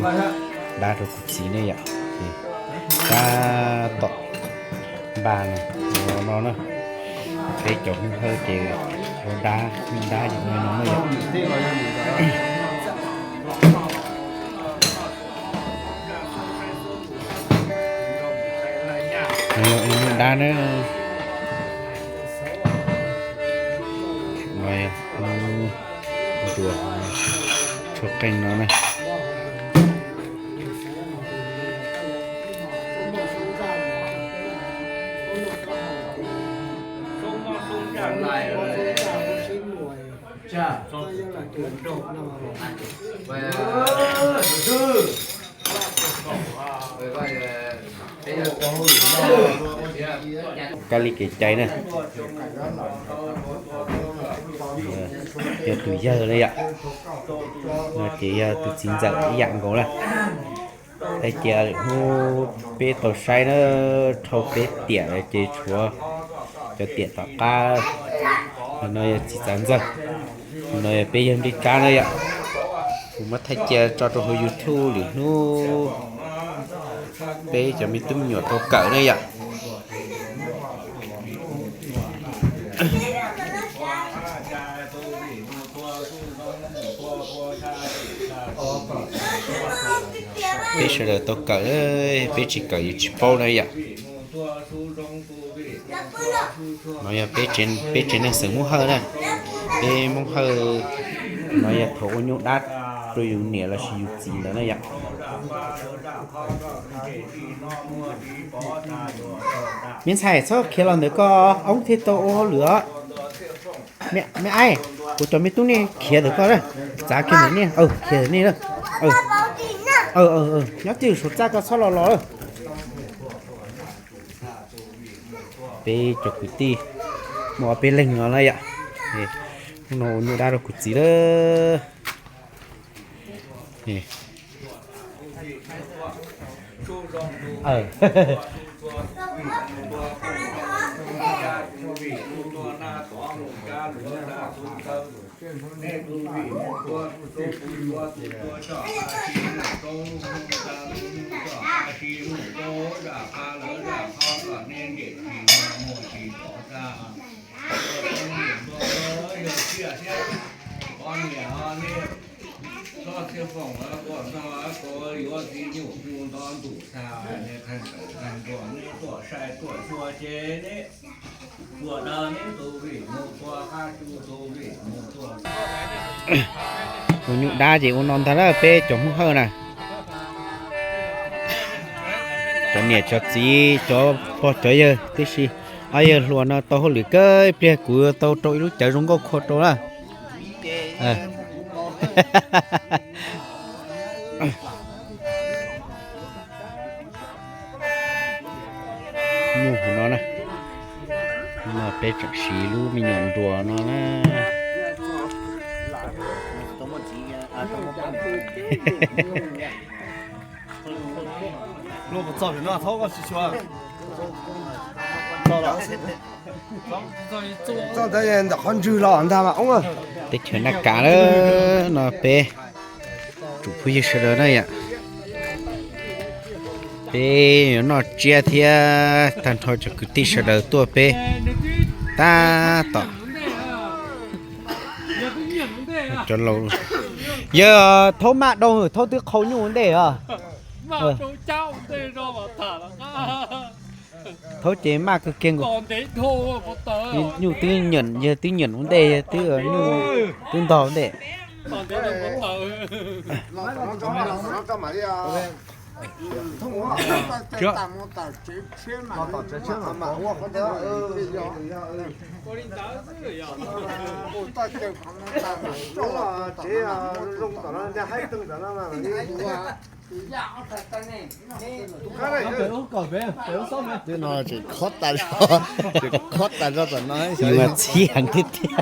Dab rau kuv txiv ne yom. Tab tom npaj no no na. Peb cov Hmoob Hawj ces ua dab, nyuj dab ces ua no na yom. Nyuj dab na. Ntuas tshuab qeej no na. Kab li kev cai na. Yog tus yawg na yom. No ces yog tus txiv ntxawm ib yam nkaus na. Thaij cia lwm hnub peb tau saib na, dhau peb tiam ces tshuav cov tiam tom qab. No yog txiv txav ntxawg, no yog peb yawg nplij tsab na yom. Kuv muab thaij cia tso rau hauv YouTube lwm hnub peb cov me tub me nyuam tau kawm na yom. Peb sawv daws tau kawm, peb tsis kawm yus tsis paub na yom. No yog peb tsev neeg xeem Hmoob Hawj na, peb Hmoob Hawj no yog thaum ua nyuj dab rau yus niam lossis yus txiv ntawd na yom. Me ntxhais txhob khiav los ntawm koj oob thiaj tau ua hauj lwm os. Me aib, kuv cov me tub nej khiav ntawm koj, txav kiag ntawm nej, khiav ntawm nej. Nyob twj ywm saum txaj koj txhob los los. Peb cov kwv tij muaj ob peb leeg no na yom. Hnub no ua nyuj dab rau kuv txiv lawm. Ua nyuj dab ces ua no ntag na peb cov Hmoob Hawj na. Cov niam cov txiv cov pog cov yawg tib si, ob yawg hluas no tau hauj lwm kawg ib pliag kuv tau rau ib lub cawv zoo nkauj khua rau na. Nyuj hauv no na, no peb tseem siv lub me nyuam nruas no na. Ntawm qhov ntswg los ntag mas. Teb chaws Naj Kav lawm no peb tsoom phooj ywg sawv daws na yom. Peb yuav noj tsiab thiab tag nrho cov kwv tij sawv daws tuaj peb tab tom. Cov laus, yawg Thaub maj doo, Thaub twb qhau nyuj ua ntej os. Thaub ces maj kawg kiag nkaus. Nyuj twb nyeem, yawg twb nyeem ua ntej, yawg twb nyuj twb ntog ua ntej. Twb no tseem khob tas, tseem khob tas zog tom no. Yus mas txhiv heev tiag tiag.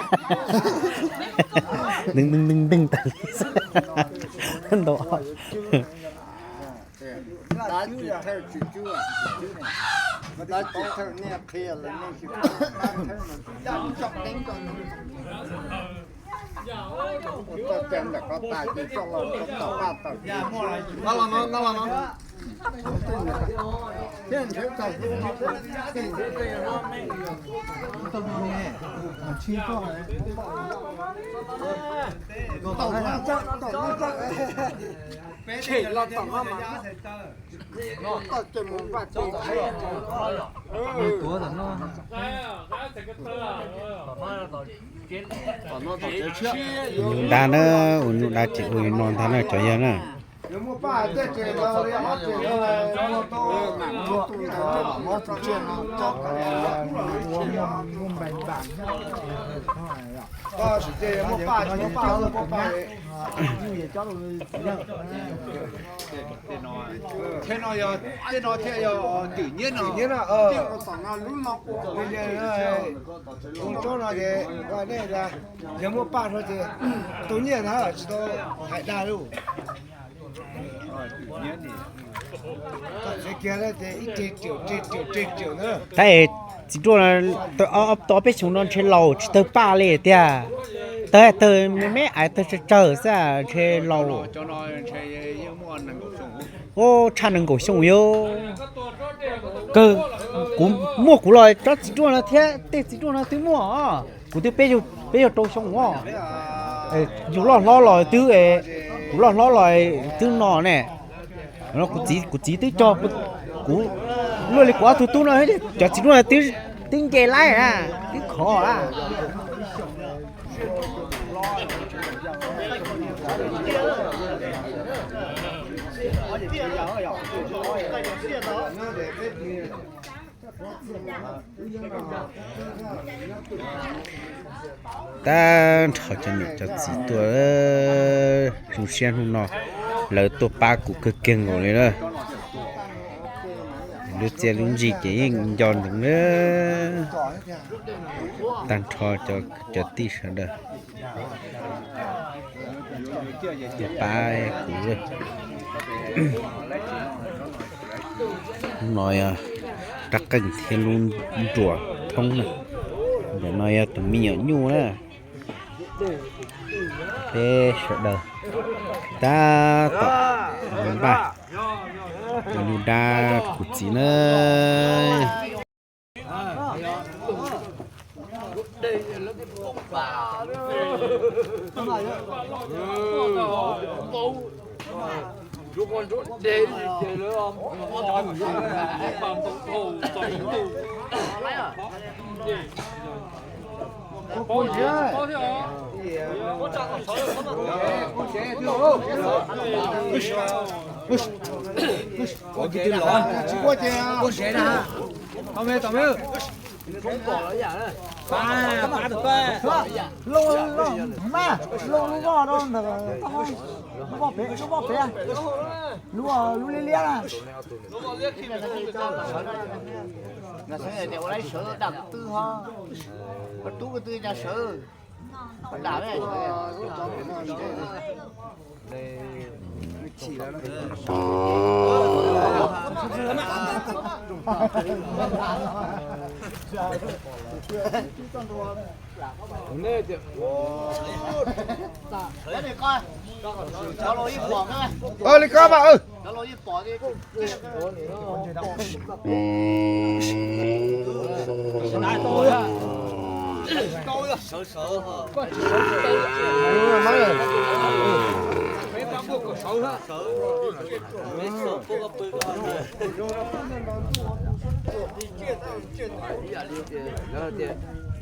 Nteeg nteeg nteeg nteeg tas li ntau. Ntawm ko tas ces coj los tom paj tom. Nqa los no, nqa los no. Nyuj dab na, ua nyuj dab ces ua li no ntag na cov yawg na. Tej no yog, tej no thiaj yog twm nyiab no, twm nyiab no, lub no ua tsob no ces nej tias yog muaj paj no ces tau nyiaj ntag, tsis tau hais dag lauj. Tab txiv duaj no, tau ob peb xyoos no ntshe laus tsis tawg paj li tiag, tawg tawg me me ais tawg tsawg tsawg xwb ntshe laus. Ub, tshaj nees nkaum xyoo yog kawg. Kuv muaj kuv los tsob txiv duaj no thiab tej txiv duaj no twb muaj os. Kuv twb peb caug rau xyoo os. Yus loj hlob los twb, kuv loj hlob los twb no ne. Kuv txiv, kuv txiv twb cog kuv, luaj li kuv ob tug tub no, cov txiv duaj no twb nce laib na, twb khov na. Tag nrho cov niam cov txiv tuaj zoo siab hnub no, lawv tuaj pab kuv kawg kiag nkaus li na. Lub txiaj lub ntsig ces yeej nco ntsoov na. Tag nrho cov tij sawv daws pab kuv. Hnub no yog rab qeej thiab lub nruas thoob na. Ntawm no yog tus me nyuam nyuj na. Peb sawv daws tab tom npaj ua nyuj dab kuv txiv na. Lub voj rau ntawm, lub voj pem, lub voj pem, lub, lub liab liab na. Ua laib sawv dam twg ho, ua tub ko twg cas sawv dam. Li ko mas.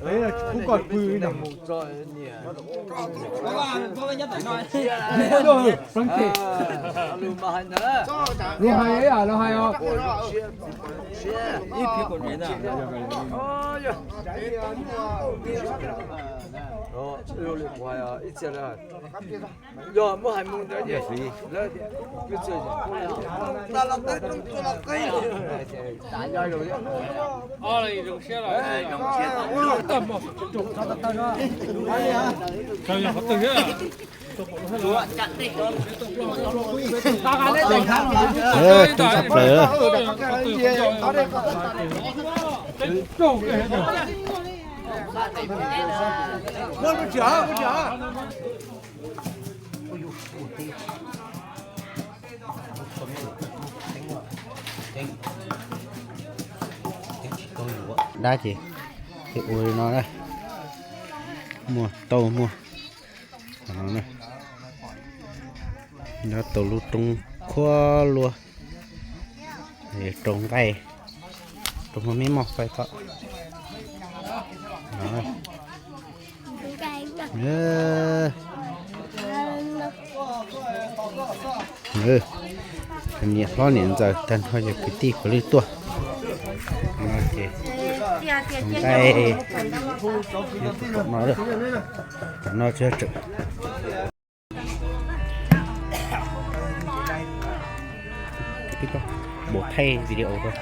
Kuv kom pw no. Los hais, los hais os. Yog muab hais mus ntawd ces lawv Tshaj plaws. Dab ces, ces ua li no na. Muaj tau muaj. Qhov no na. Nyob tau lub roob khuab luab, rau nqaij, rau hmua mib moj pais tom. Niam hlob niam ntxawm tag nrho yog kwv tij puav leej tuaj. Nqaij no, tom no tseem Bổ thay video thôi.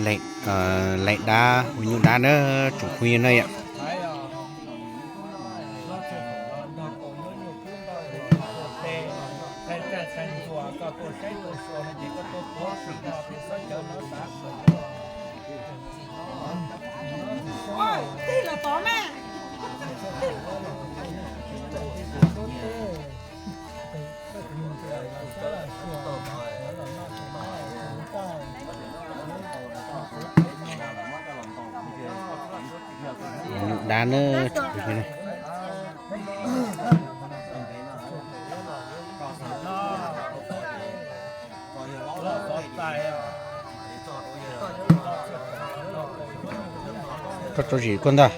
Laim dab ua nyuj dab na, tsoom phooj ywg na yom. Nyuj dab na. Koj tso zim koj ntag.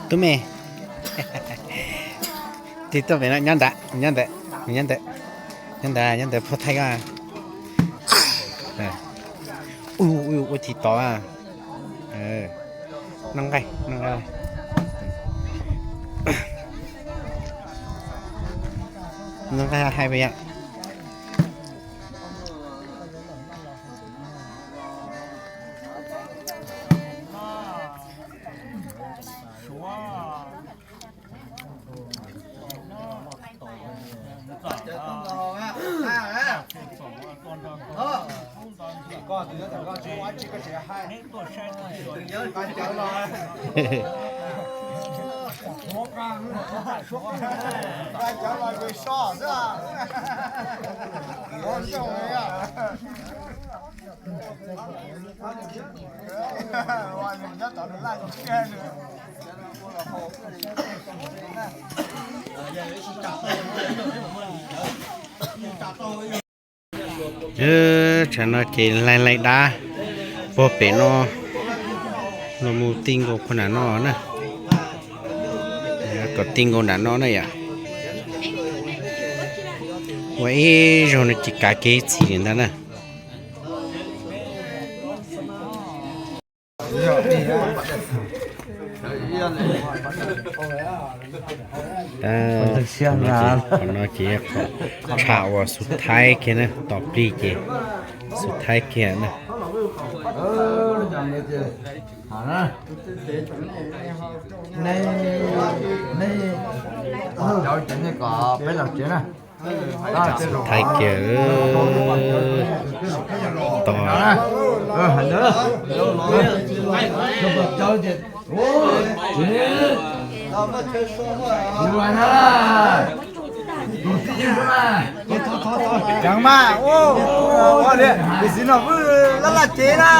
Tub me, tig tuaj pem no, nyob ntawd, nyob ntawd, nyob ntawd, nyob ntawd, nyob ntawd phua thaij koj. Ua, ua tsis tau. Noj nqaij, noj nqaij. Nqa hais pem yom. Tsam no ces laig laig dab puag pem no los mus ti nkaus puag nram no na. Kom ti nkaus nram no na yom. Ua ib zaug no ces kav kiag ib txhis li ntag na. Qhov no ces qhov tsham uas xu thaib kiag na, tos plig ces xu thaib kiag na. Xu thaib kiag tos. Ceev mas, ua li tus txiv no wb laj laj cev na.